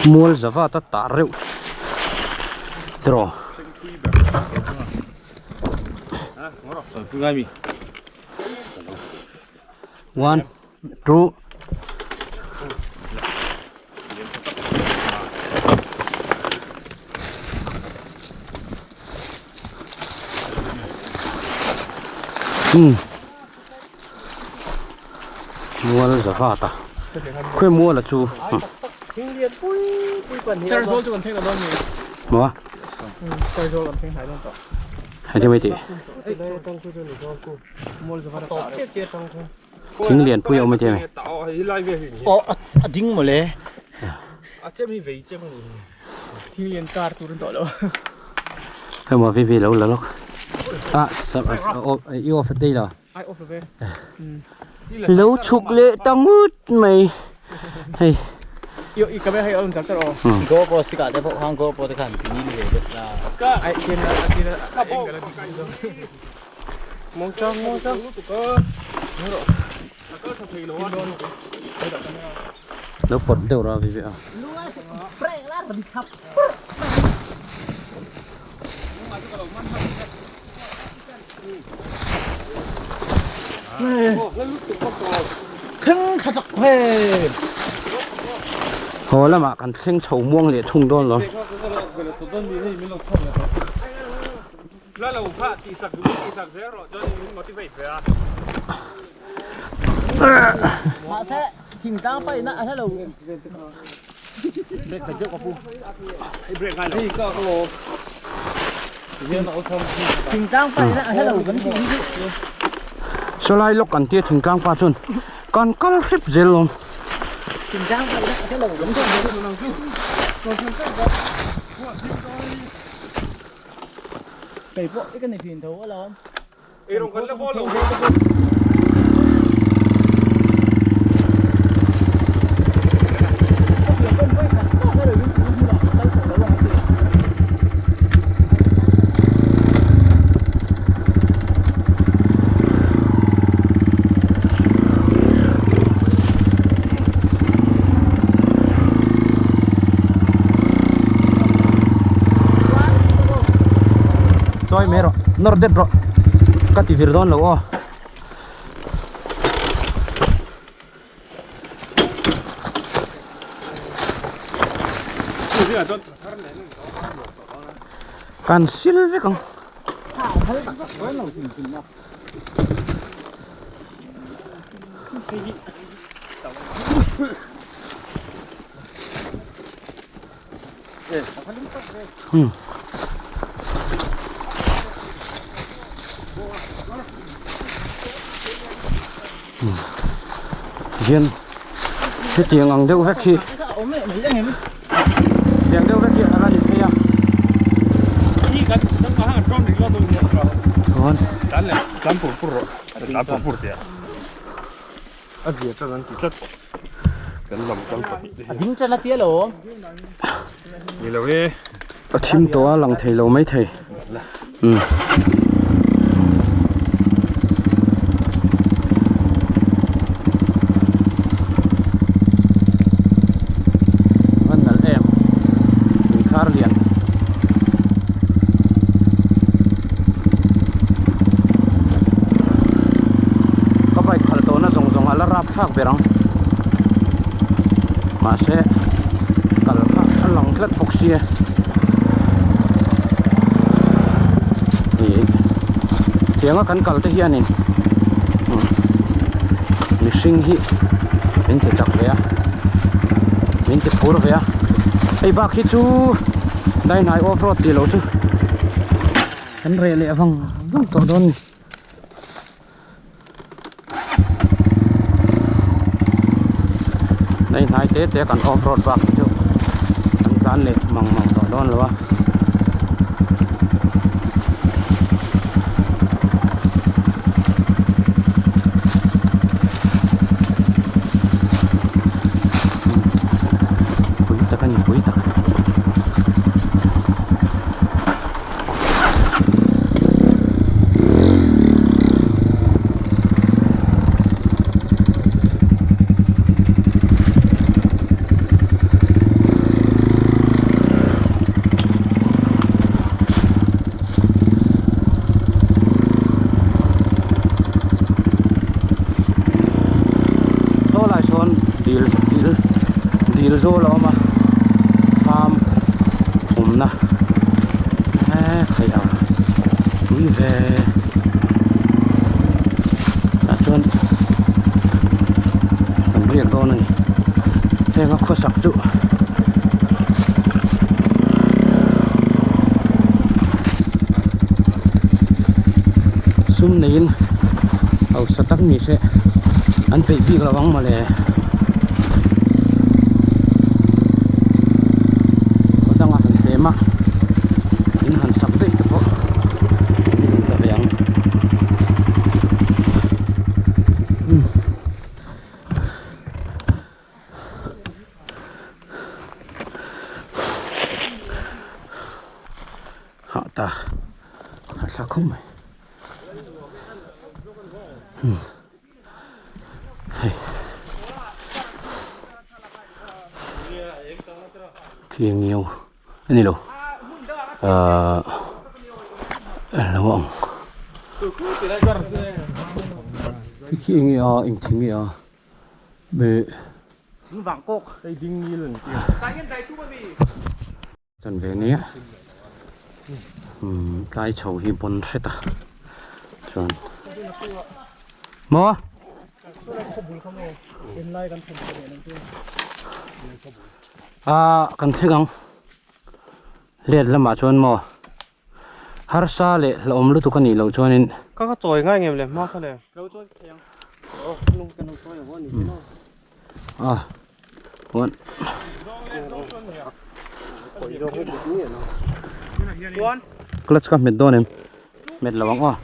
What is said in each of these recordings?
Mual zavat a tah reuh tiraw. One two Hmm. Mual zavat a. Khawi mual a chu. Maw? Hei te mai tih. Thing lian pui a awm a tia mi. Aw a ding mawle. Hei maw vi vi lo la lawk. Ah i off a tei lo. Lo chhuk leh ta ngut mai hei. GoPro stick ah te pawh khan GoPro te khan ti nil ve deuh la. Lo pawt deuh rawh a vi ve a. Haw lamah kan thleng chho muang leh thung dawn lo. Sawlai lawk an tia thingtlang pa chuan kan kal hrep zel lawm. Chawi mai rawh nawr det rawh ka ti vir dawn lo aw. Kan sil vek ang. Hmm. Hian hetiang ang deuh vek hi tiang deuh vek hi a la ni phei a. Chuan A zia tan an ti tlat kan lam kal pahnih te A ding tan a tia lo. Ni lo e. A thim tawh a lang thei lo mai thei. Umm. Van nalh em. Inkhar lian. Ka bike khalh tawhna zawng zawng a la rap thlak ber ang mahse kal kha a lang tlat bawk sia ih tianga kan kal te hianin mihring hi min ti chak ve a min ti phur ve a hei bak hi chu Dainai off road tih loh chu kan reh leh vang vang tawh dawn a ni. Dainai te te kan off road bak hi chu kan tlan leh mang mang tawh dawn lo a. Pui tak a ni pui tak. Dil zawl a awm a farm awmna eee khaih a tui ve tah chuan kan riak dawn a ni heng a khawsak chu. Sum neiin hausa tak ni se an peih bik lo ang mawle. Khaw dangah han pem a in han sak daih te pawh an duh ta ve ang. Hah ta a thla khawp mai. Hei khi ang yêu a ni lo ahh lo ang khi khi eng nge a eng thing nge a beh Chan ve nia umm tlai chho hi pawn hret a chuan maw ah kan thleng ang let lamah chuan maw harsa leh hlauhawm lutuk a nih loh chuanin Ka ka chawi ngai ngem le hma kha le. Ah chuan clutch ka hmet dawn em hmet lo ang aw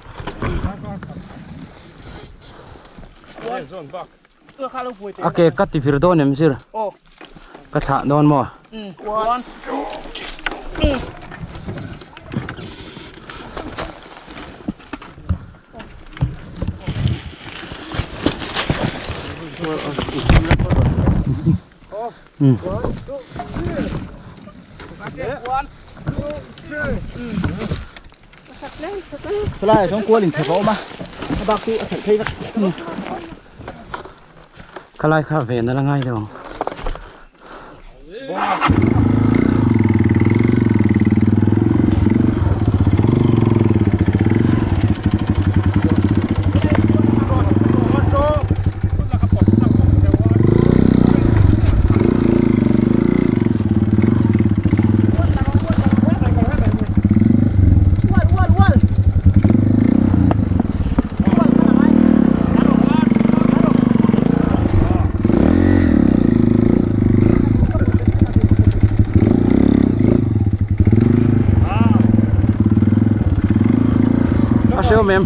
a ke ka ti vir dawn em zir ka thlah dawn maw Helai ah chuan kual inthawk a awm a a bak chu a theih phei vek. Khalai kha ven a la ngai lo ang. A hreu mem.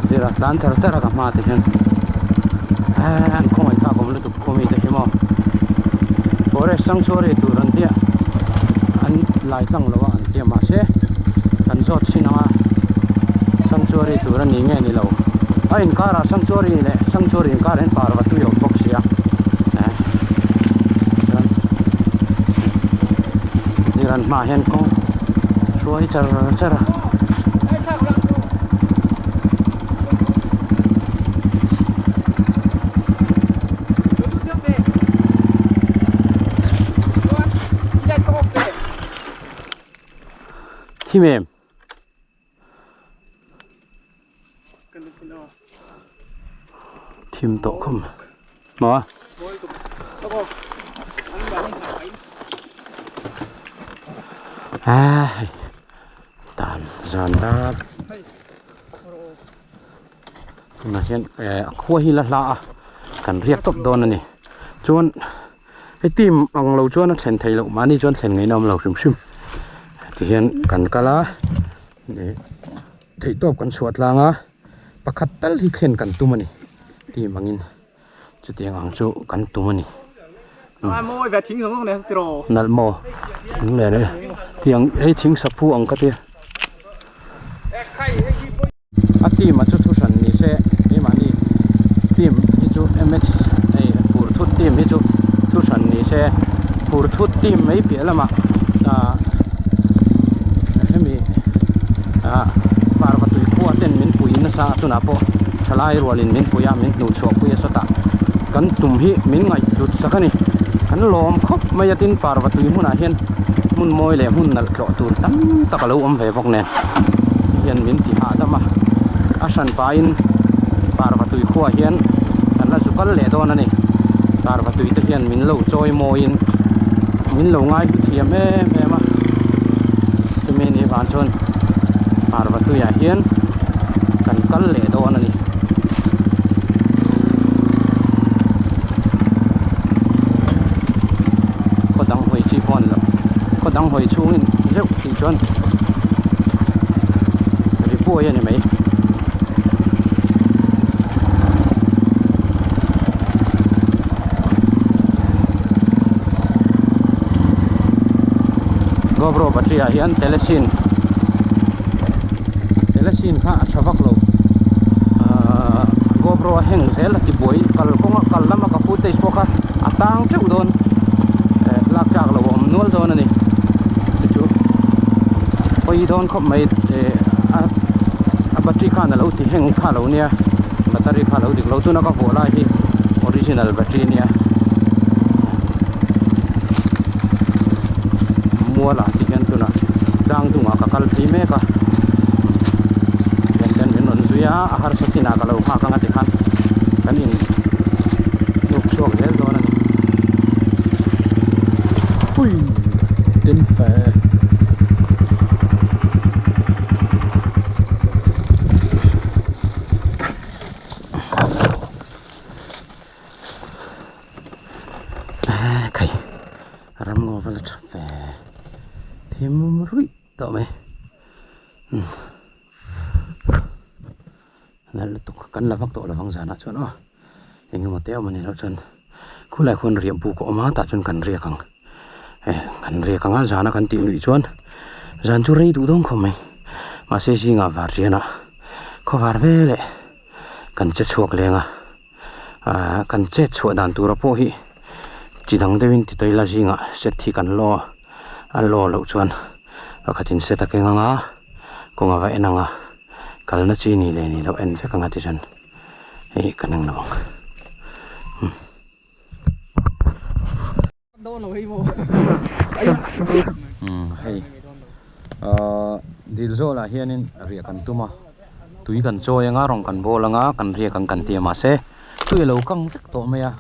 Zira tlan char char a ka hma te hian an khawngaih thlak awm lutuk khaw mi te hi maw forest sanctuary tur an tia an lai tlang lo a an tia mahse an zawt chin ang a sanctuary tur a ni nge ni lo a inkarah sanctuary leh sanctuary inkarah hian parva tui a awm bawk si a eh chuan ran hmaah hian kawng hruai char char a. Thim em? Thim tawh khawm maw? Ai tan zan dar tunah hian eh a khua hi la hla a kan riak tawp dawn a ni chuan hei team ang lo chuan a thlen theih loh mahni chuan thlen ngaihna awm lo hrim hrim tihian kan kal a. Ih theihtawp kan chhuah tlang a pakhat tal hi thlen kan tum a ni team angin chutiang ang chu kan tum a ni. Nalh maw thing nen e tiang hei thing saphu ang ka tia. A team a chu thu hran ni se keimahni team hi chu mx hei fur thut team hi chu thu hran ni se fur thut team mai piah lamah ah hemi ah parva tui khua ten min pui nasa a tunah pawh thalai rualin min pui a min hnuh chhuah pui a sawtah kan tum hi min ngaih hlut sak a ni kan lawm khawp mai a tin parva tui hmunah hian hmun mawi leh hmun nalh tlawh tur tam tak a lo awm ve bawk nen. hian min ti hahdam a a hran pahin parva tui khuaah hian kan la zu kal leh dawn a ni parva tui te hian min lo chawi mawiin min lo ngai hlu thiam em em a chumi ni vang chuan parva tuiah hian kan kal leh dawn a ni. Khaw dang hawi chi pawh a ni lo khaw dang hawi chhungin zeuh tih chuan ri buai a ni mai. GoPro battery ah hian telesin telesin kha a tha vak lo ahh GoPro a heng zel a ti buai kal kawnga kal lama ka footage pawh kha a tang teuh dawn eh lak tlak lo a awm nual dawn a ni chu chu pawi dawn khawp mai eh a a battery khan a lo ti heng kha lo nia battery kha a lo dik lo tuna ka vuah lai hi original battery nia mual ah te hian tunah tlang dungah ka kal phei mek a thian ten min rawn zui a a harsa chinah ka lo nghak anga tikhan kan in hnuk chhuak zel dawn a ni ui tin fe. Khai ramngaw va la tha ve thim ruih tawh mai nalh lutuk kan la vak tawh lovang zanah chuan aw eng emaw te awm a nih loh chuan khulai khuan riah buk a awm a tah chuan kan riak ang eh kan riak ang a zana kan tih luih chuan zan chu rei duh dawn khawp mai mahse zingah var rianah khawvar veleh kan che chhuak leng a ah kan chet chhuah dan tura pawh hi chi dang deuhin ti tawi la zingah set hi kan law a a law loh chuan pakhatin set a keng ang a kawng a va en ang a kalna chi ni leh ni loh en vek ang a tichuan hei kan eng lo ang. Hei ahh dil zawlah hianin riah kan tum a tui kan chawi anga rawng kan bawl anga kan riak ang kan ti a mahse tui a lo kang vek tawh mai a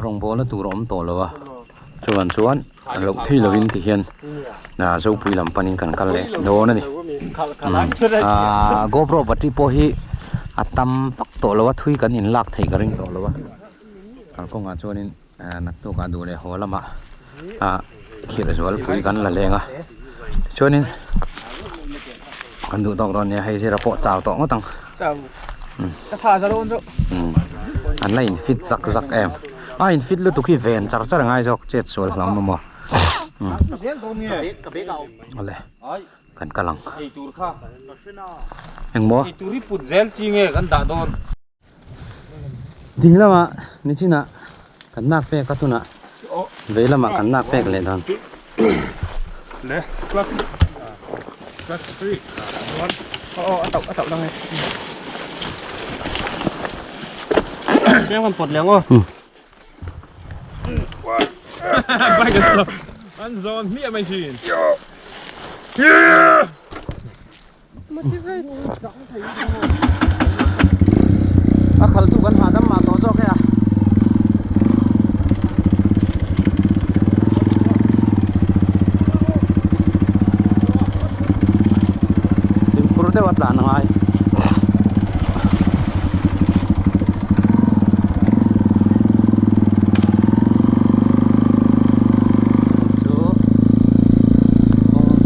rawng bawlna tur a awm tawh lo a chuan chuan a loh thei lovin ti hian ah zopui lam panin kan kal leh dawn a ni ahh GoPro battery pawh hi a tam vak tawh lo a thui kan inlak theih ka ring tawh lo a. Kalkawngah chuanin naktukah duh leh haw lamah ah khirh zualpui kan la leng a tichuanin kan duh tawk dawn nia hei zira pawh chau tawh ngawt ang an la in fit zak zak em a in fit lutuk hi ven char char a ngai zawk chet sual hlauh maw awle. Kan kal ang. Engmaw? Ding lamah nichinah kan nak pek a tunah vei lamah kan nak pek leh dawn. A khalh tu kan hahdam mah tawh zawk e a. Fimkhur deuh a tlan a ngai. Chu kawng.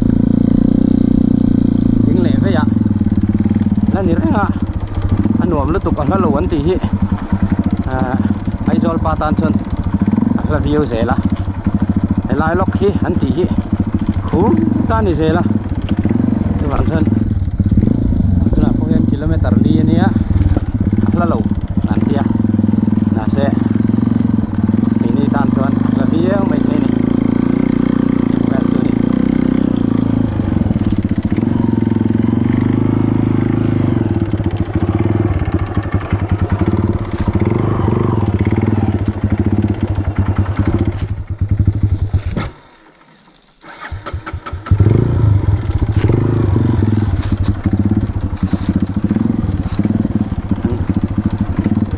lutuk a hla lo an tih hi ahh Aizawl pa tan chuan a hla viau zel a helai lawk hi an tih hi khur ta a ni zel a chuvang chuan tunah pawh hian kilometer li a nia a hla lo an tia mahse keini tan chuan a hla viau mai thei a ni vel chu a ni.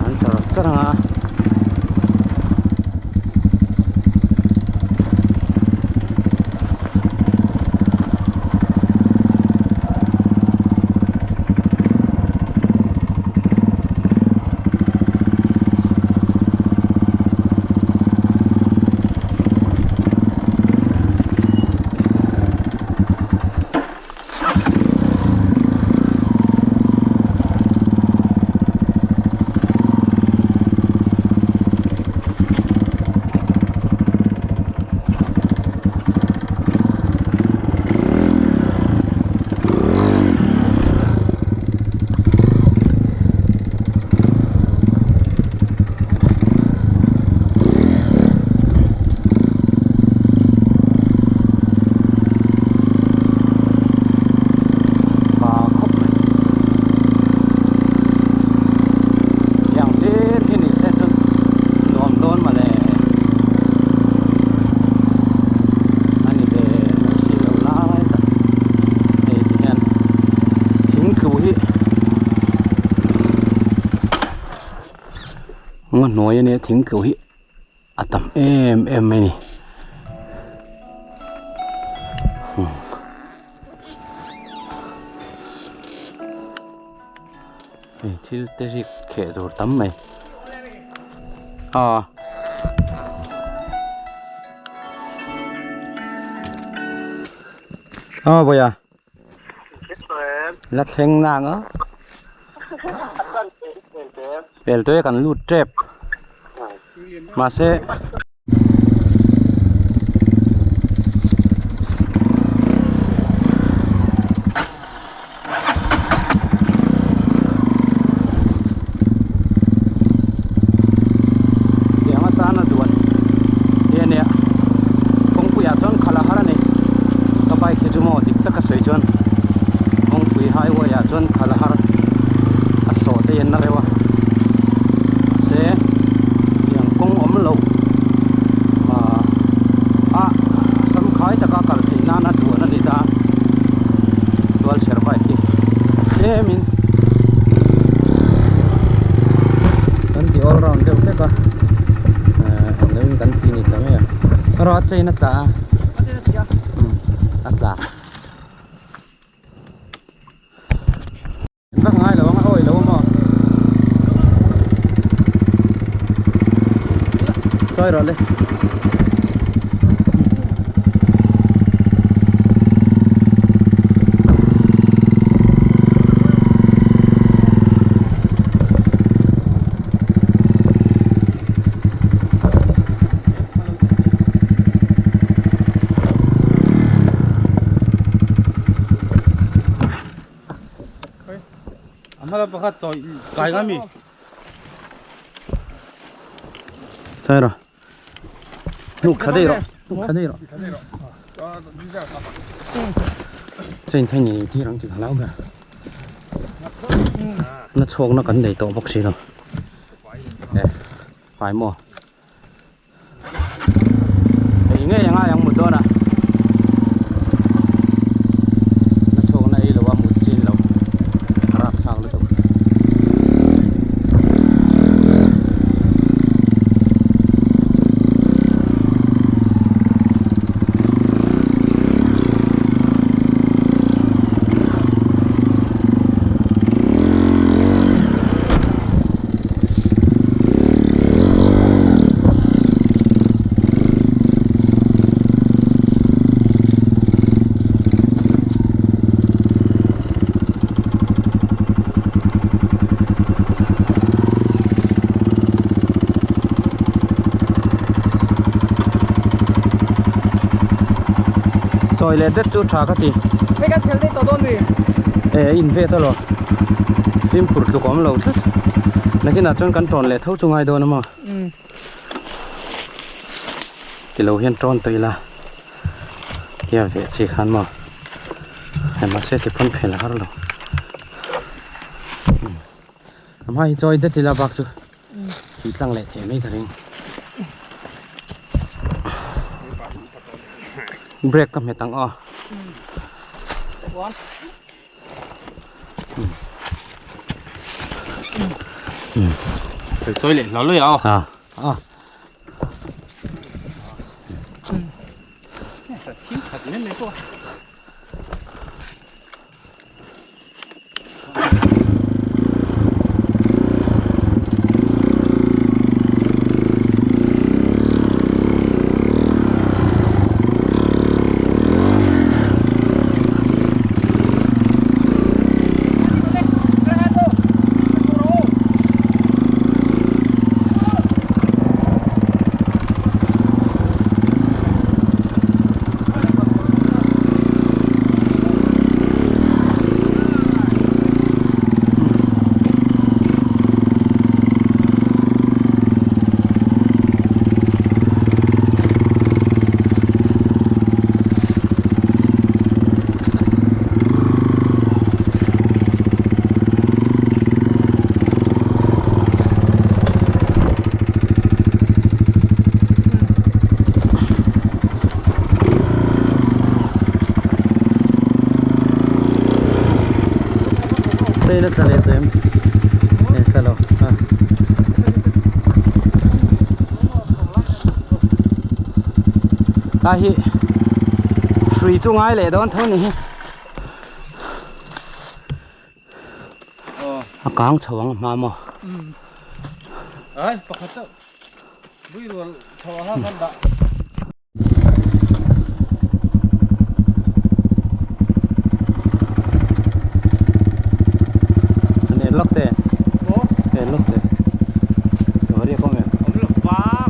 An char char ang a. Pa khawp mai tiang hlir hi ni se chu nuam dawn mawle a ni ve mai si lo lai tak hei ti hian thing tlu hi ngaw hnuai a nia thing tlu hi. a tam em em mai a ni hei thil te rik kheh tur tam mai aw aw vawiah la thleng nang a pel te kan lut tep mahse tiang atana duan te a nia kawngpuiah chuan khalh a har a ni ka bike hi chu maw dik taka sawi chuan kawngpui highway ah chuan khalh a har a sawh te hian na reuh a mahse tiang kawng awm loh ah a samkhai taka kal theih nana duan a ni ta tual chher bike hi tlemin kan ti all round deuh hlek a eh englo in kan ti ni ta mai a erawh a chain a tla a a tla vak ngai lo ang a awih lo a maw sawi rawh le. Sawi rawh hnuk tha daih rawh hnuk tha daih rawh chain kha ni tir ang chi ka hlau ber na chhuak na kan nei tawh bawk si lo e fai maw. Ei ngei anga ang mut dawn a na chhuak na ei lo a mut chin lo a rap thlak lutuk. Chawi leh det chu tha ka ti. Hei kan phel daih tawh dawn ni. E a in vet alawm. Fimkhur tluk a awm lo tlat. Nakinah chuan kan tawn leh tho chu ngai dawn a maw. Ti lo hian tawn tawh ila tia veh chi khan maw. Hei mahse ti pawn phel a har lo. A hma hi chawi det ila bak chu tih tlang leh theih mai ka ring. Brake ka hmet ang aw. Chawi leh hlawl ila aw. A. Chain a tla leh tawh em? E tla lo a. Lai hi hrui chu ngai leh dawn tho ni hi. A kang chho ang hma maw? Ai pakhat chauh bui rual chho ang a kan dah. An en lawk te. En lawk te. Vari a kawng em? Awm lo vang.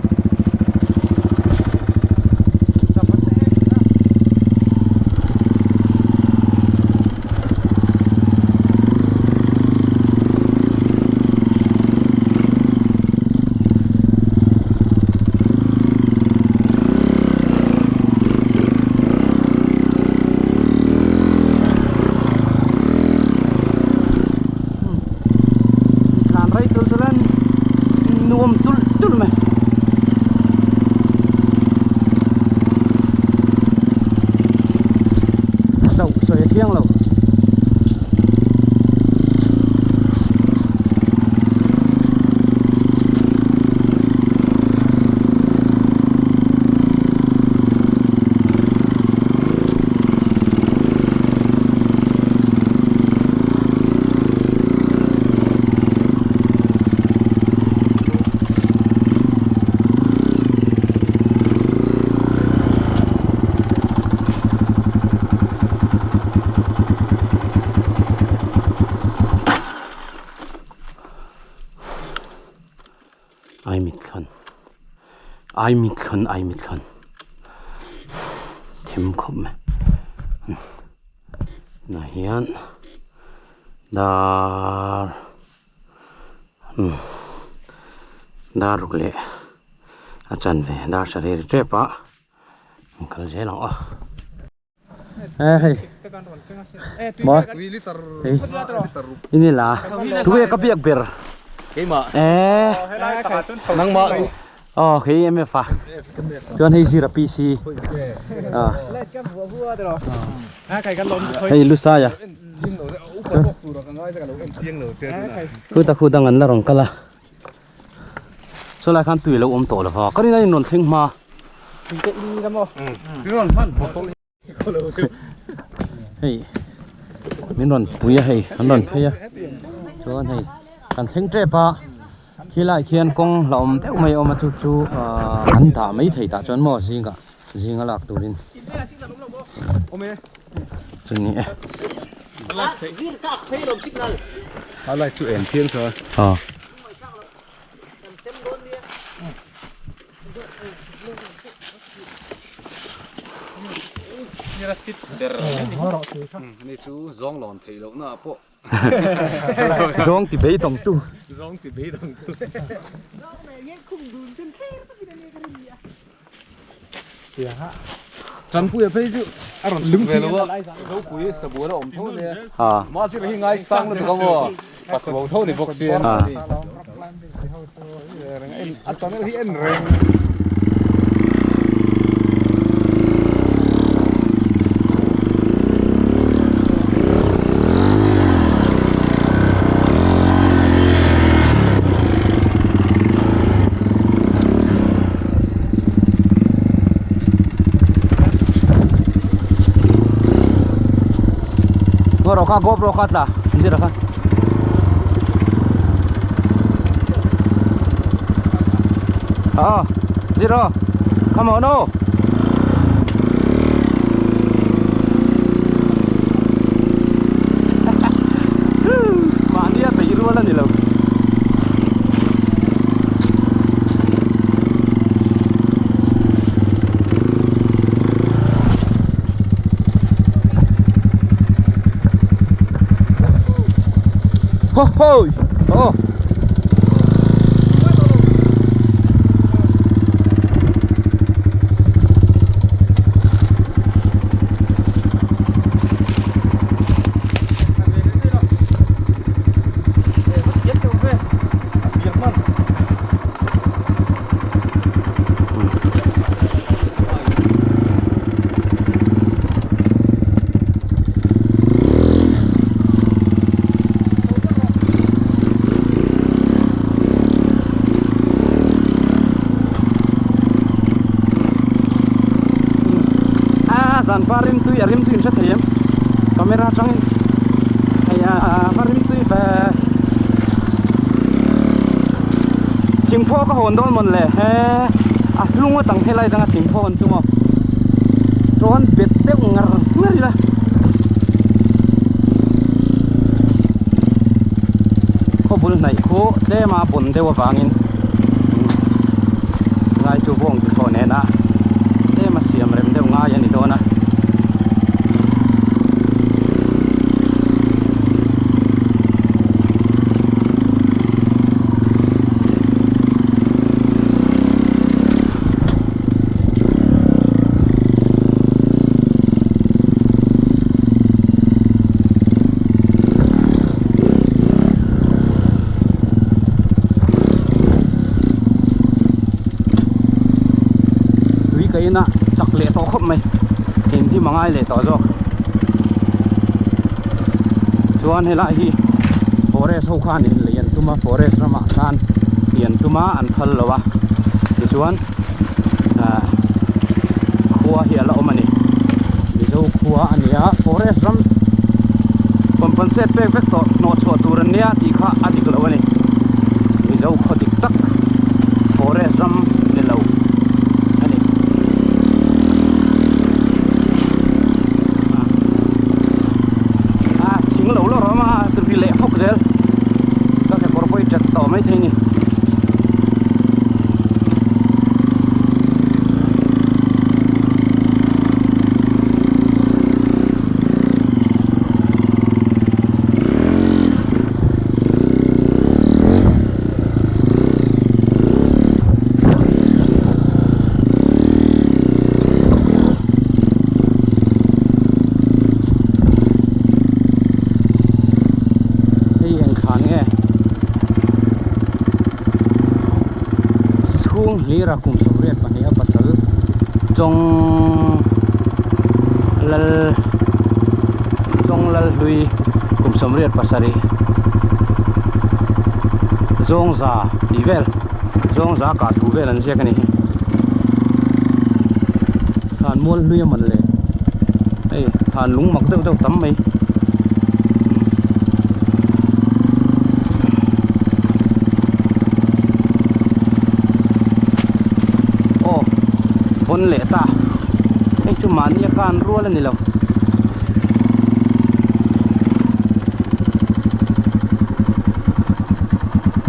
Tlan rei tul chuan nuam tul tul mai. Chauh sawi a thiang lo. Ai mitthlan ai mitthlan ai mitthlan them khawp mai tunah hian dar dar ruk leh a chanve dar sarih ri tep a an kal zel ang aw. Hei maw ini la tuge ka biak ber keimah eh nangmah aw hei mf a chuan hei zira pc a hei lusai a khuta khu dang an la rawn kal a Saw lai khan tui a lo awm tawh lo va ka rin a inrawn thleng hma. Hei min rawn pui a hei an rawn phei a chuan hei kan thleng tep a khilai khian kawng la awm deuh mai a awm a chu chu ahh an dah mai thei tah chuan maw zingah zinga lak turin chu ni e. A light chu eng chiang kha. Aw. Zira fit ber ni chu zawng lawn theih loh na ah pawh zawng ti beidawng tu zawng ti beidawng tu Tanpuia phei chu a rawn chhuk ve lo a Zopui sabual a awm tho nia mahse hi ngai sang lutuk a maw pachuau tho ni bawk sia a channel hi en reng. Rawh kha GoPro kha tla zir kha Ờ, zero. Come on, no. Mahni a bei rual a ni lo. Ho ho! Oh! A zan pa rimtui a rimtui in hre thei em camera atangin hei a va rimtui ve thingphaw ka hawn dawn mawn le he a hlung atang helai atanga thingphaw an tum a chuan bet deuh ngar ngar ila. Khawbul hnaih khu tlema bawn deuh avangin ngai chu vawng ti thlawh nena tlema siam rem deuh ngai a ni dawn a. Tui ka in a chak leh tawh khawp mai engkim a ngai leh tawh zawk chuan helai hi forest ho khan in lei an tum a forest ramah khan tih an tum a an phal lo a tichuan ah khua hi a la awm a ni mizo khua a ni a forest ram compensate pek vek tawh hnawh chhuah tur an nia tih kha a dik lo a ni mizo khaw dik tak forest ram ni lo a ni. A thing lo lawr a awm a tui leh fawk zel ka kekawr pawh hi chat tawh maithei a ni. Hei eng khan nge chhung hlir a kum sawmriat pahnih a pasal chawng lal chawng lal hlui kum sawmriat pasarih zawng za tih vel zawng za kah thu vel an ziak a ni hi thlan mual hlui a man le hei thlan lung mak deuh deuh tam mai. Aw pawn leh ta hei chu mahni a kan rual a ni lo.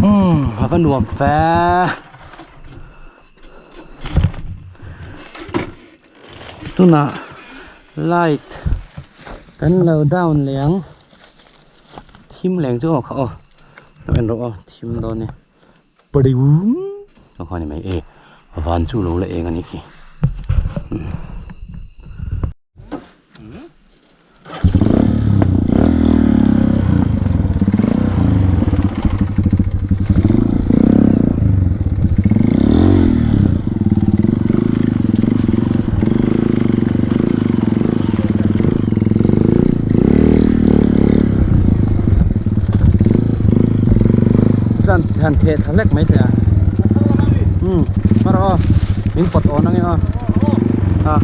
Umm a va nuam fe. Tunah. Light kan lo down leh ang thim leng chu aw kha aw lo en rawh aw thim dawn e parium aw kha ni mai e van chu lo la eng a nih khi. Chuan han theh thla hlek mai thei a umm hmar aw min pawt awn ange aw a.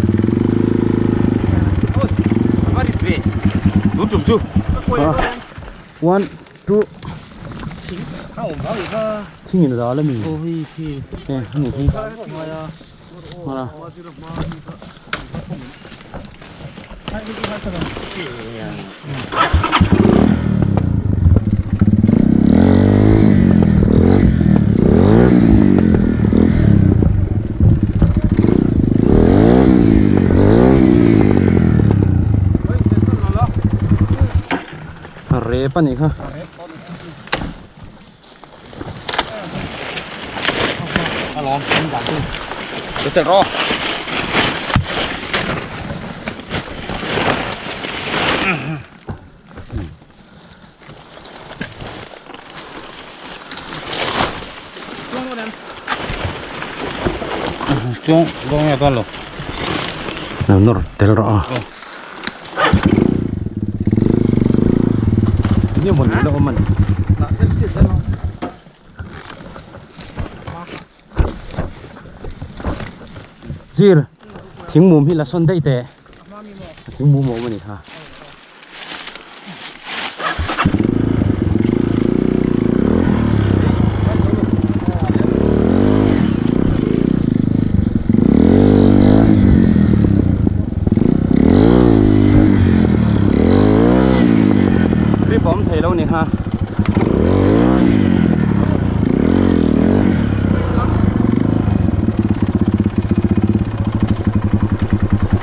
One two thing in ral ami e ani hi a rep a nih kha. Lo nawr tel rawh a. Enge maw ni la awm a ni. Zir thing mum hi la sawn daih teh. Thing mum a awm a ni kha. Trip a awm thei lo ni kha.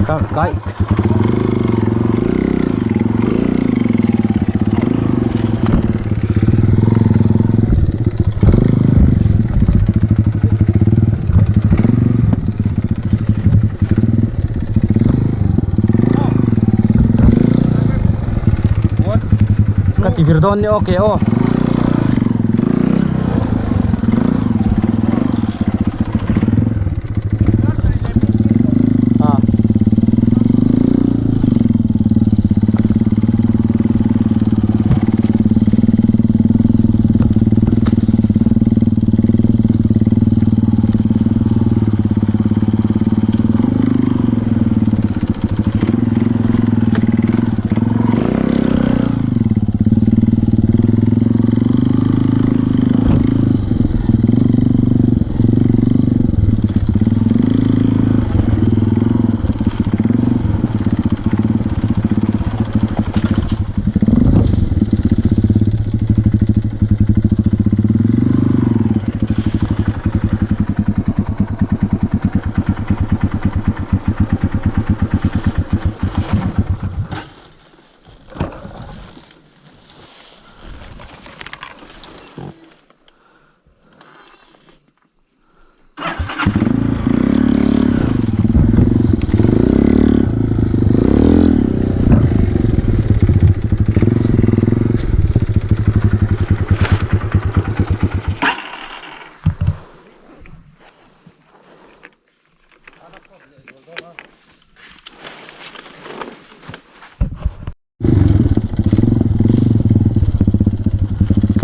Ka kai. Ka ti vir dawn ni okay aw. Ah.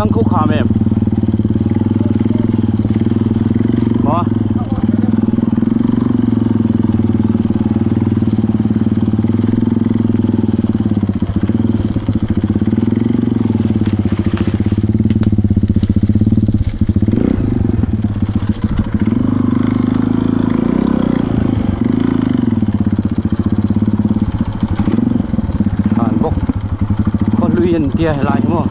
Thlang kho kham em maw Thlan bawk khaw hlui an tia helai hi maw.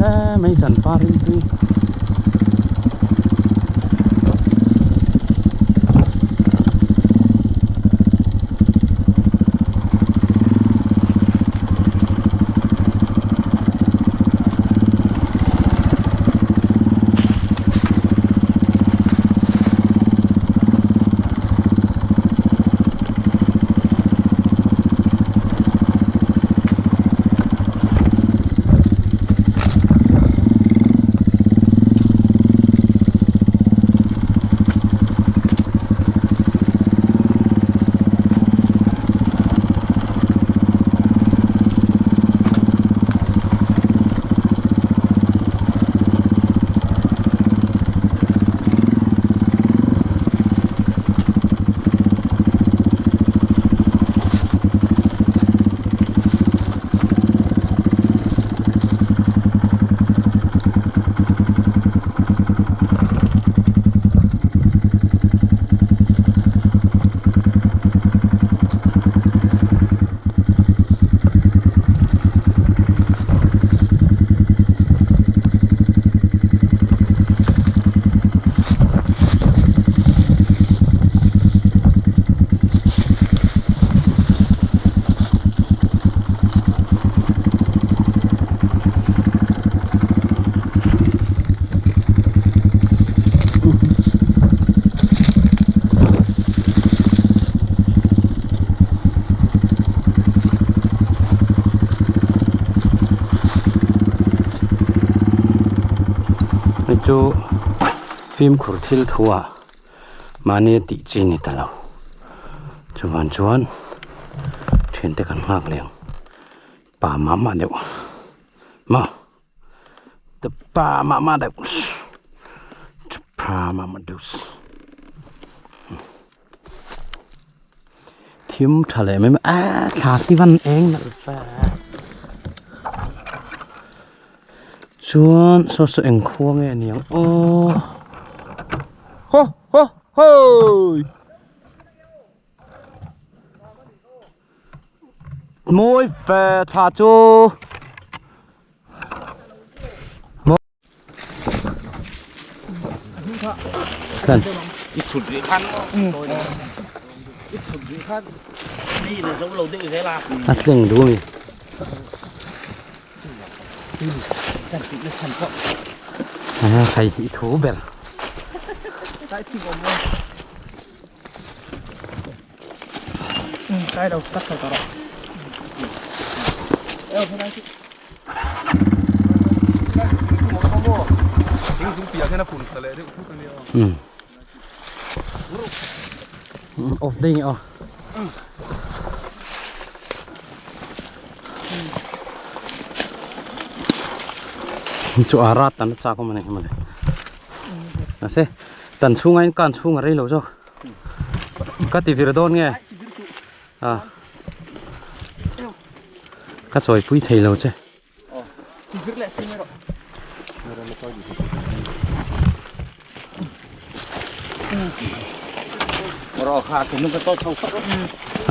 hle mai chan par rimtui. Hei chu fimkhur thil thu ah mahni a tih chi ni ta lo chuvan chuan thiante kan nghak leh ang pa mah mah deuh maw. Pa mah mah deuh pa mah mah deuh thim tha leh mai mai a thla khi van eng nalh ve chuan saw saw eng khua nge ni ang aw ho ho hoi. Mawi ve thla chu Kan A tleng duh a mi. Hei hi thu ber. Off daih nge aw. Chu a rat tan a chak awm a ni mawle. Mahse tan chhunga in kan chhung a rei lo zawk. Ka ti vir dawn nge a ka chawi pui thei lo che. A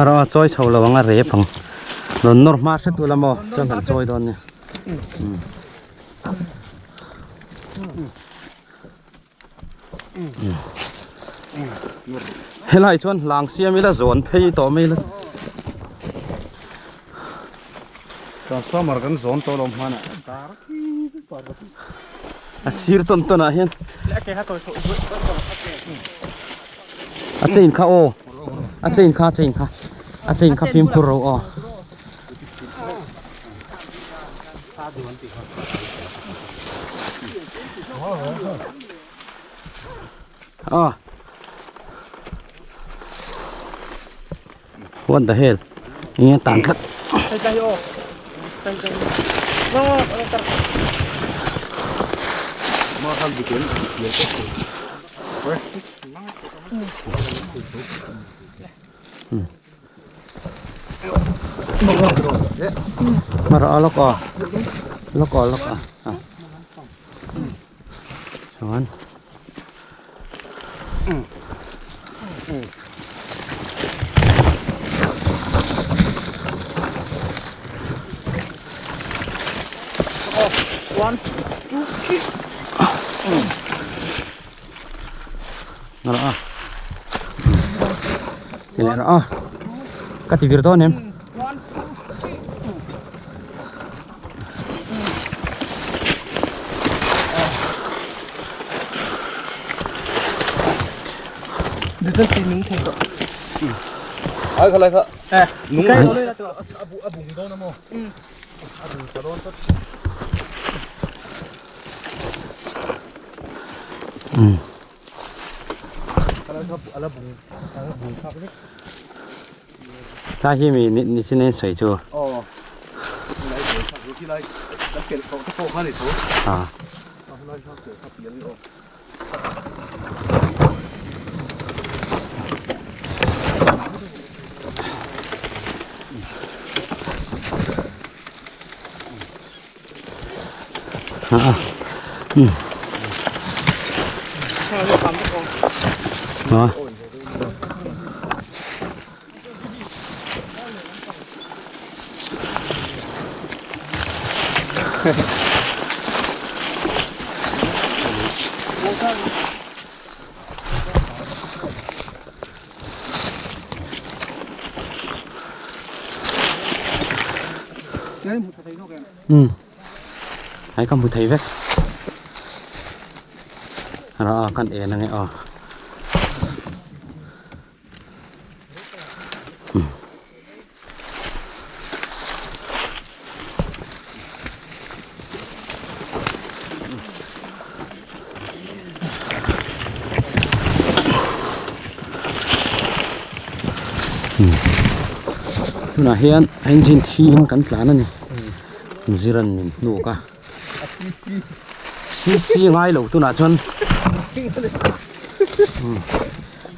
rawh a chawi chho lo ang a rep ang rawn nawr hma hret ula maw chuan kan chawi dawn nia. Helai chuan hlang siam ila zawn phei tawh mai ila. Transformer kan zawn tawh lo hmanah. A sir tawn tawn ah hian. A chain kha aw. A chain kha a chain kha. A chain kha fimkhur ro aw. Ah. What the hell? Nghe tàn thất. Mà rõ lóc à lóc à lóc à chuan Nala a. Ti leh rawh a. Ka ti vir dawn em? Ai kha lai kha. Nung a bung dawn a maw? A bung ta dawn tlat. A la bung a la bung thlak vek. Tlai hi mi ni chin in sawi chu. Aw. Lai bung thlak chu khi lai kan pelh tawh te pawh kha ni tho. A. Lai kha pelh kha pian ni aw. Um hei ka hmu thei vek ra a kan en ange aw. Tunah hian engine thi in kan tlan a ni ziran min hnuk a cc ngai lo tunah chuan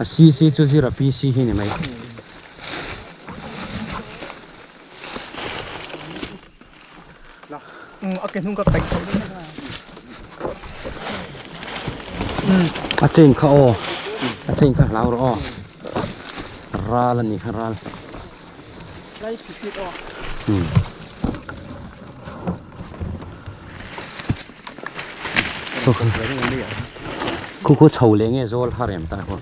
a cc chu zira pc hi ni mai. A chain kha aw a chain kha hlau rawh aw ral a ni kha ral khu khu chho leh nge zawl har em ta khaw.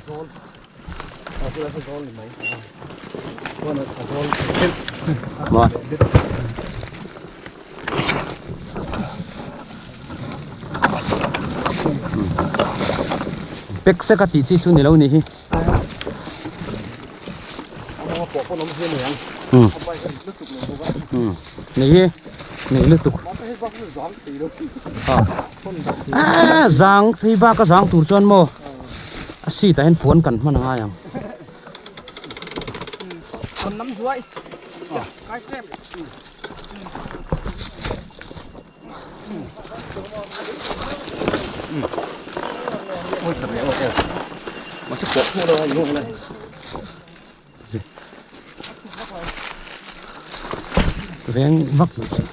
Maw. Pek sek a tih chi chu ni lo nih hi. Nei hi nei lutuk. Ah zang phei bak a zang tur chuan maw a seat ah hian puan kan hman a ngai ang. Veng vak lo chu.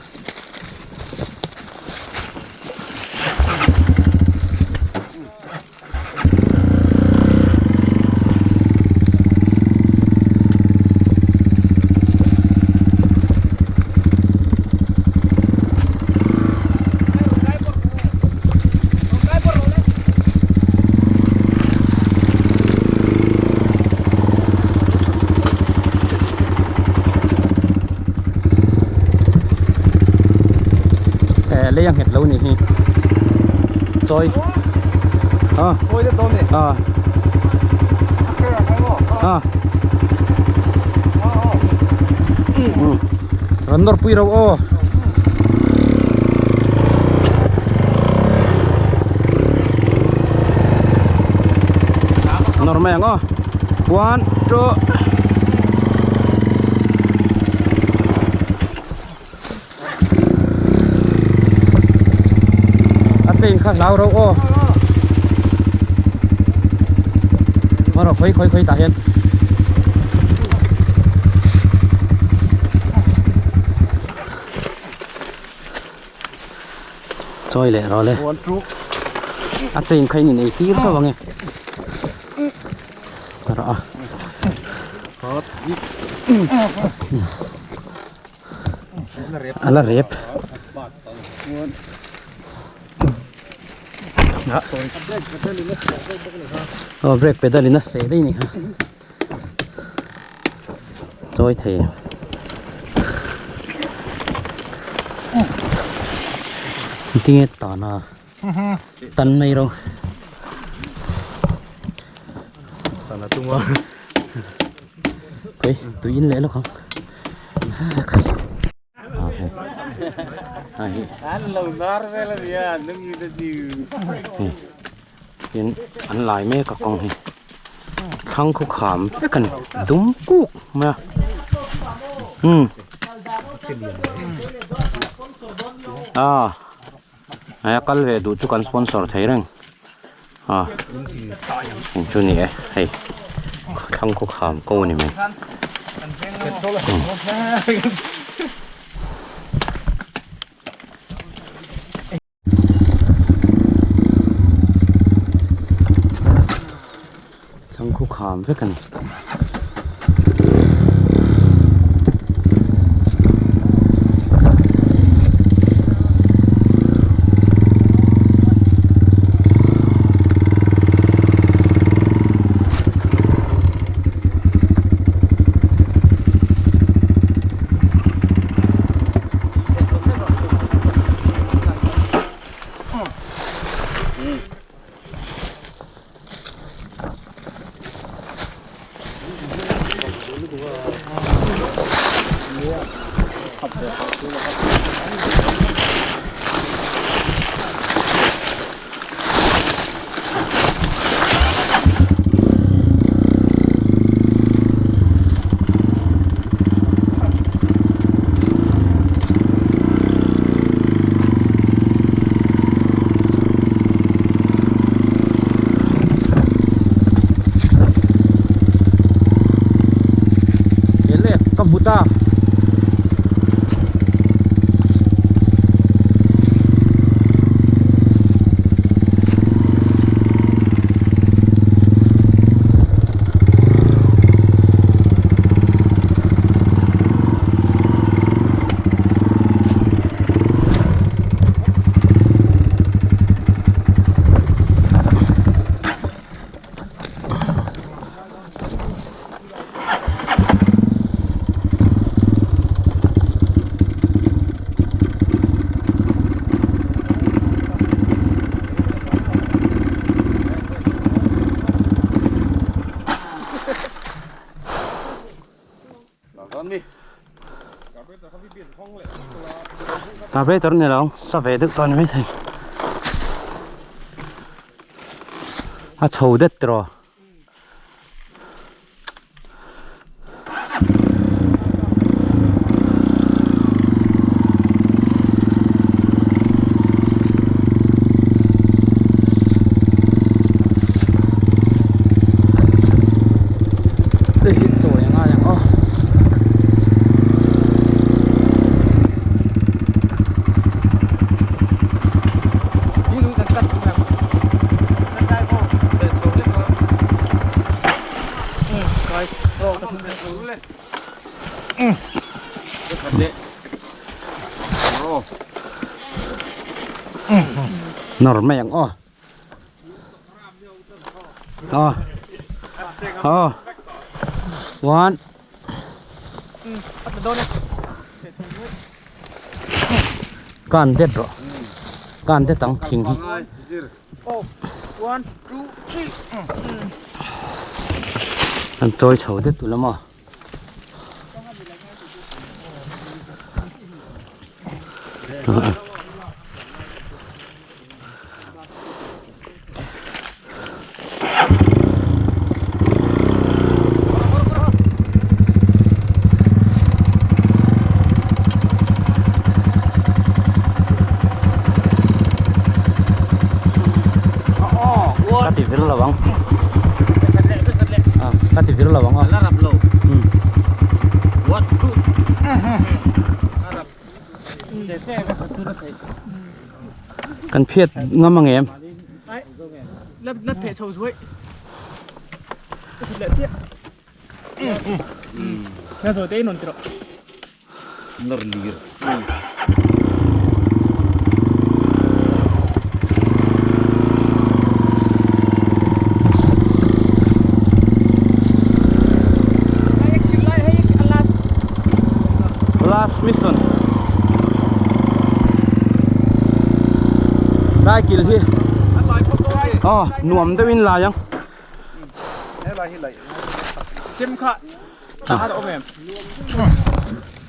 Eh lei a nghet lo ni hi chawi a a a rawn nawr pui ro aw. Nawr mai ang aw one two a chain kha hlau ro aw marawh khawi khawi khawi tah hian. Chawi leh rawh le a chain kha in inei tir tho ang e rawh a a la rep. Aw brake pedal in a seh daih a ni kha chawi thei tinge tan a tan mai ro tan a tum a khawi tui in leh lawk ang Tin an lai mek a kawng hi thlang khu kham vek a ni dum kuk mai a umm a hei a kal ve duh chu kan sponsor thei reng a eng chu ni e hei thlang khu kham ko a ni mai. Thlang khu kham vek a ni. Ele ka hmu ta. Carburetor ni lo sa ve deuh tawh a ni maithei a chho det tawh. Hei hi chawi a ngai ang aw. Nawr mai ang aw. Aw. Aw. One. Kan det rawh. Kan det ang thing hi. An chawi chho det ula maw. Ka ti vir lo ang ka ti vir lo ang Kan phiat ngam ang em? Lai kil hi aw nuam deuhin lai ang.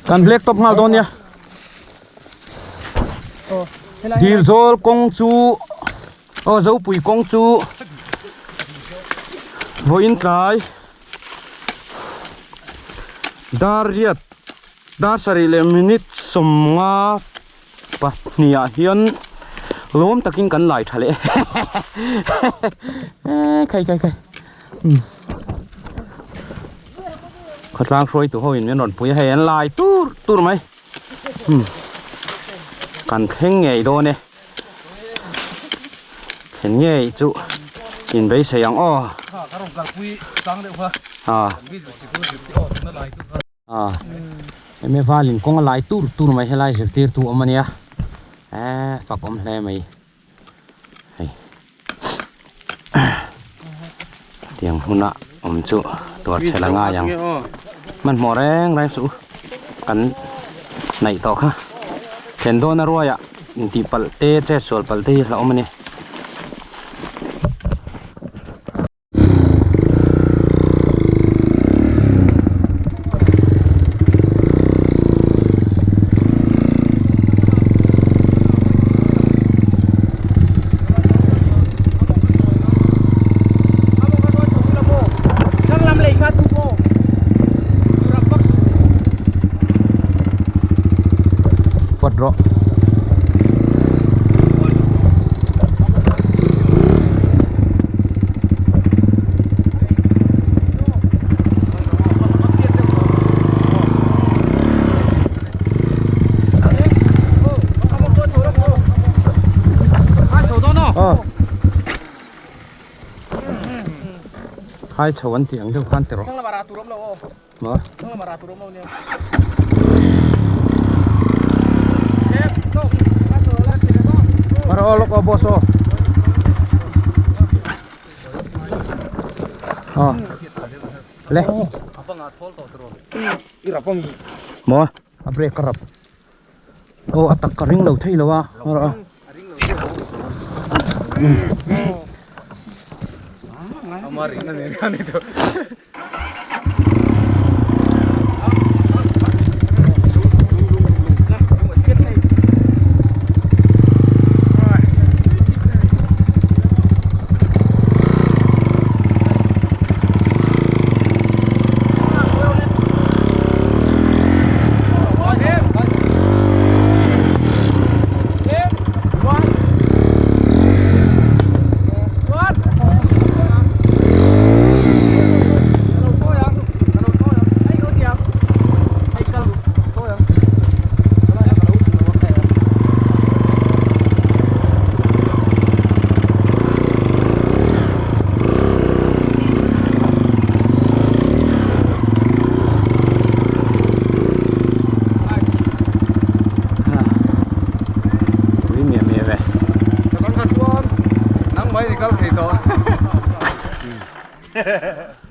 Kan black top nghal dawn nia. Dil zawl kawng chu aw Zopui kawng chu vawiin tlai dar riat dar sarih leh minute sawmnga pahnih ah hian lawm takin kan lai tha leh e khai khai khai khawtlang hruaitu ho in min rawn pui a hei an lai tur tur mai kan thleng ngei dawn e thlen ngei chu in beisei ang aw a a eme valin kawng a lai tur tur mai helai zirtirtu awm ania eee fak awm hle mai hei tiang hmuna awm chu tuar chhel a ngai ang hmanhmawh reng reng suh u kan hnaih tawh kha thlen dawn a ruai ah intih palh te chet sual palh te hi hlauhawm a ni. Quật rồi. Hai chho an tih ang deuh khan ti rawh. Maw? Mar aw lawk aw boss aw. Aw. Le. Maw? A brake a rap. Aw a tak ka ring lo thei lo a. Mar aw.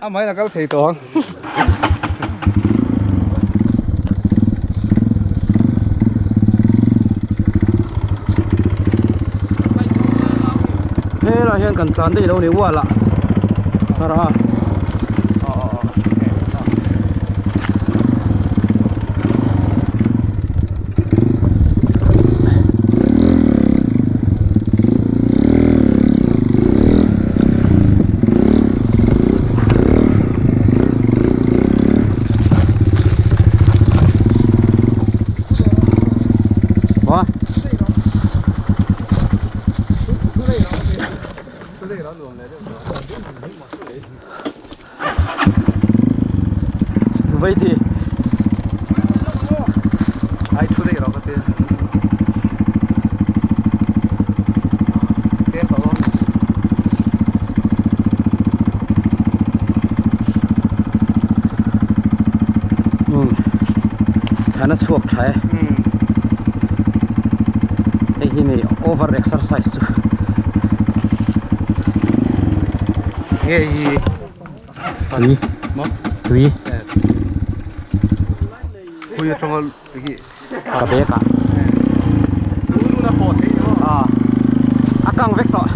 A mai na kal thei tawh ang. Helai hian kan tlan daih lo ni wall ah a. Vậy thì Ai thu đây rồi có tiền. Tiền bảo ừ. Nó chuộc thế. Đây hi này over exercise chu. Nghe gì? Tui. Tui. Khui atanga hi Ka bag ah. À. kang vek tawh.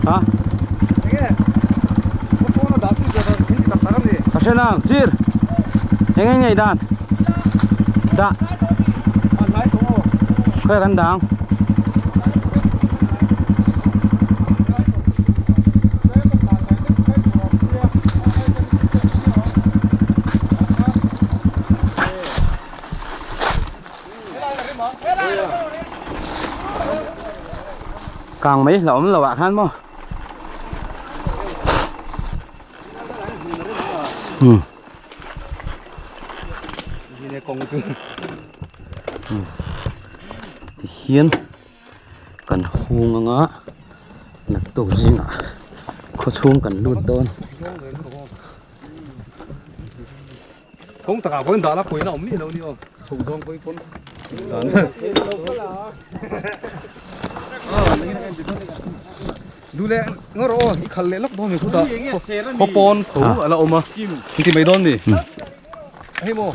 Ha? Ka hre nang, sir. Eng eng ngei dan? Dah. Khawi kan dang? Kang mai hlauh awm lo ah khan maw um tihian kan hung anga naktuk zingah khawchhung kan lut dawn. Kawng takah pawhin dahna pawina awm miah lo ni aw. Chho zawng pawhin pawn dahna. Duh leh ngaw rawh aw, i khalh leh lawk dawn mi khutah khaw pawn tho a la awm a, in ti mai dawn mi. Hei maw.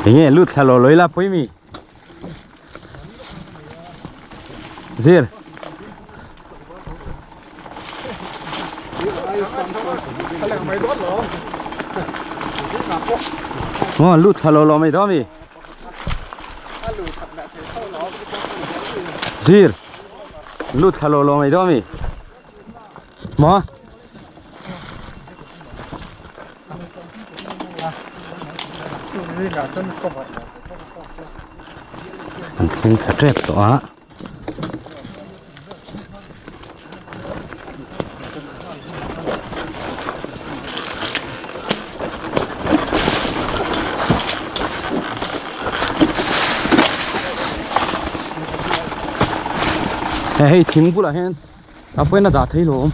Enge lut thla lo loi la pui mi zir Ngon lut thla lo lo mai dawn mi Zir lut thla lo lo mai dawn mi Maw An thleng thla tep tawh a. Hei thing bulah hian a pawhin a dah thei lo awm.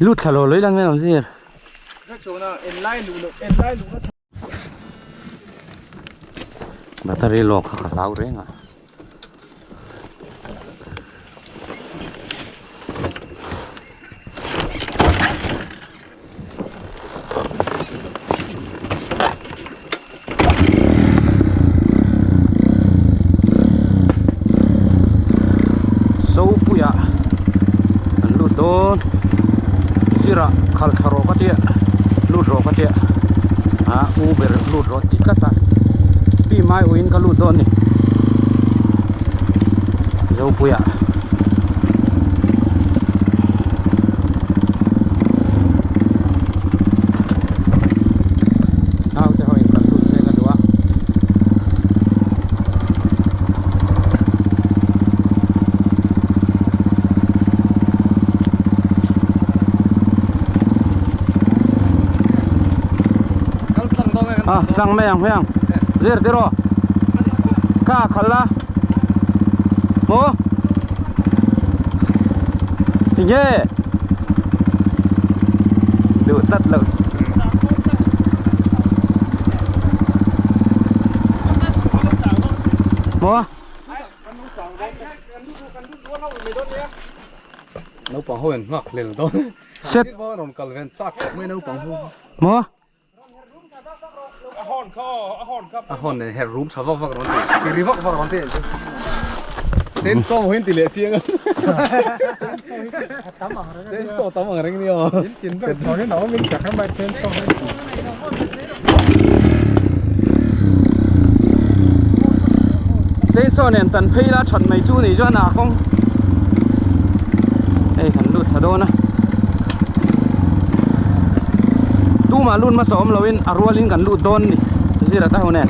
Lut thla lo loi lang em zir. Battery low kha ka hlau reng a. Zopuia an lut dawn sirah khal thla rawh ka tia lut rawh ka tia ah u ber lut rawh tih tlat a pi mai uiin ka lut dawn a ni Zopuia. Naute ho in kan lut se ka duh a. Ah, tlang mai ang hmiang. Zir tiraw. Kha khal la. Maw. Tinge. Duh tlat lo. Maw. Naupang ho in nghak hlel dawn. Set. Rawn kal ven chak khawp mai naupang ho. Maw. A hawn nen her rum tha vak vak rawn ti ti ri vak vak rawn ti chen saw mahin ti leh chiang a chen saw tam ang reng ni aw chen saw nen tan phei la that mai chu ni chuan a kawng hei kan lut thla dawn a. Tumah lut hmasa awm loin a rualin kan lut dawn ni zira ta ho nen.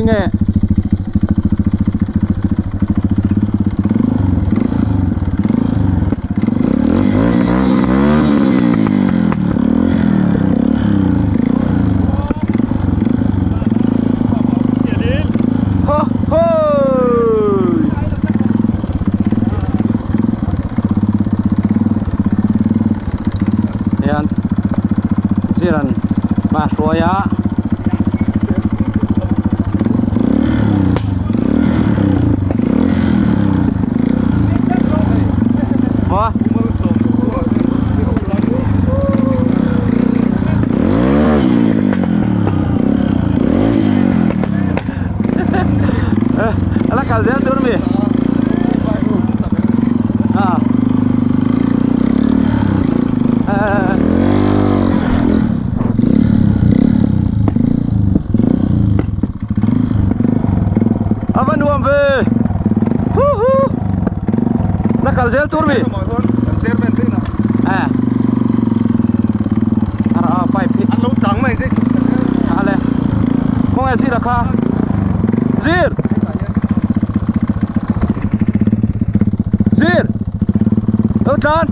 nge Ho ho! Hian ziran hma hruai a. Maw? Ala kal zel tur mi. Ha. Ava nuam ve. Hu hu. Na kal zel tur mi. À. Ara pipe hi. An lo chang mai zai. Ale. Kawng e zir a kha. Zir. Zir. Lo tlan.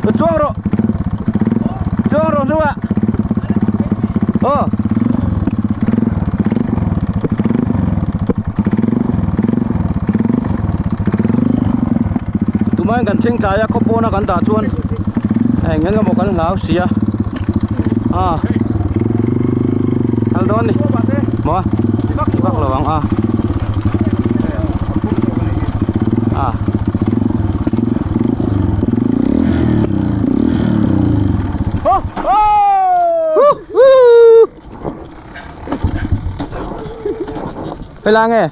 Lo chuang rawh. Chuang rawh hnuah. Aw. Tumain kan thleng tlai a khaw pawna kan dah chuan eng eng emaw kan hlau si a a kal dawn ni maw vak lo ang a a ho ho hu Hei la nge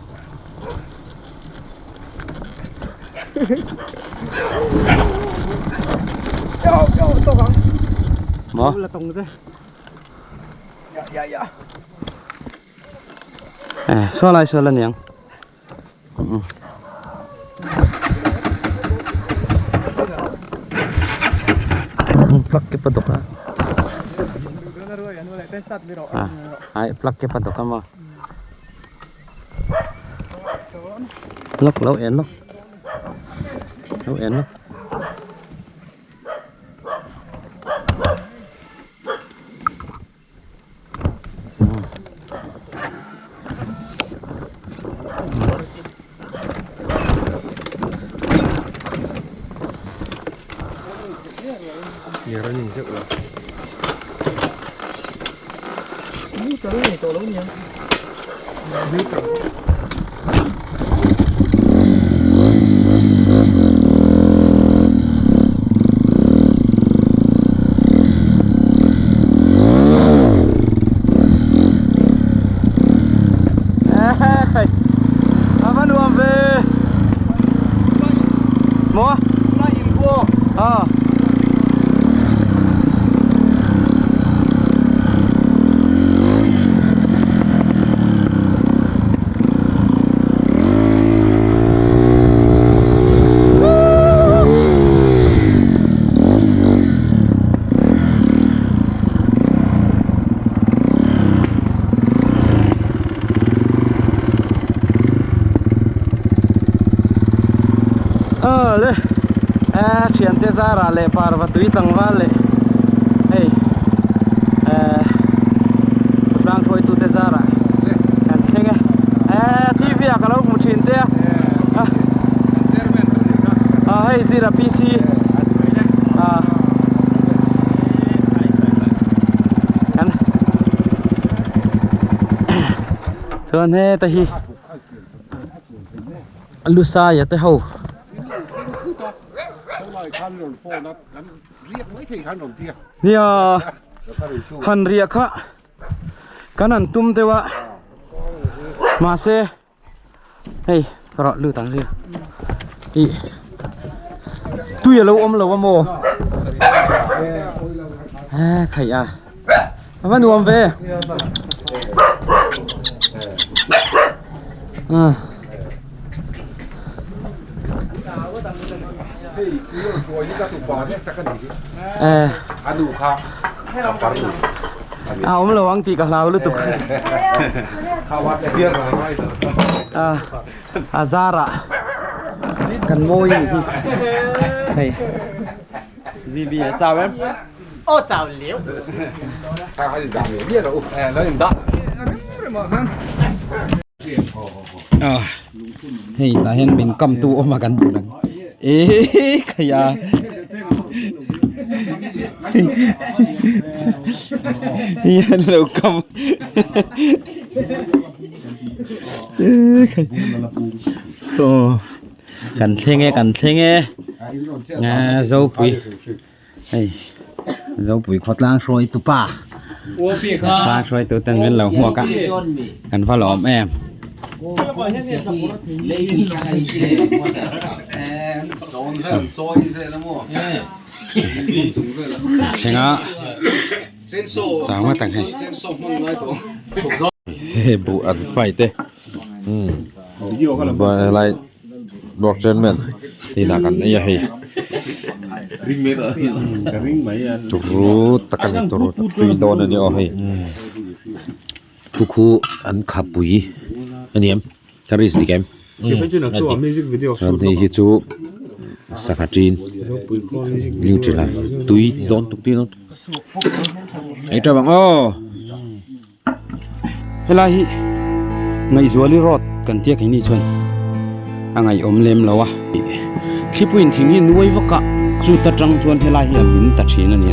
Maw Eh saw lai saw la niang Plug ke pa dawk a Ai plug ke pa dawk a maw Lawk lo en lawk Lo en lawk A va nuam ve maw a Awle eh thiante zarah leh parva tui tlangval leh hei eh tlang hruaitute zarah kan thleng e eh tv ah ka lo hmu thin che a ah hei zira pc ah kan chuan heta hi Lusaia te ho. Nia han riah kha kan han tum deuh a mahse hei ka rawh lut ang ria ih tui a lo awm lo a maw eh khaih a a va nuam ve ah. A awm lo ang tih ka hlau lutuk. A a zarah kan mawi ni hi. Hei. VB a chau em? Aw chau liu. Hei tah hian min kam tu awm a kan duh ang eee khaia hei an lo kam eee khai aw kan thleng e kan thleng e zopui. Hei Zopui khawtlang hruaitu pa khawtlang hruaitu ten min lo hmuak a kan va lawm em. Thleng a chau ngawt ang hei. Hei buh an fight e helai. Block chairman inah kan ei a hei turu tak a ni turu tak tui dawn a ni aw hei thukhu an khapui a ni em ka risk dik em chuan hei hi chu sangha tin nutella tui dawn tuk tui dawn tuk ei teuh ang aw. Helai hi Ngaihzuali road kan tia keini chuan a ngaihawm lem lo a, thlipuiin thing hi nuai vak a, chuta tang chuan helai hi a min ta thin a ni.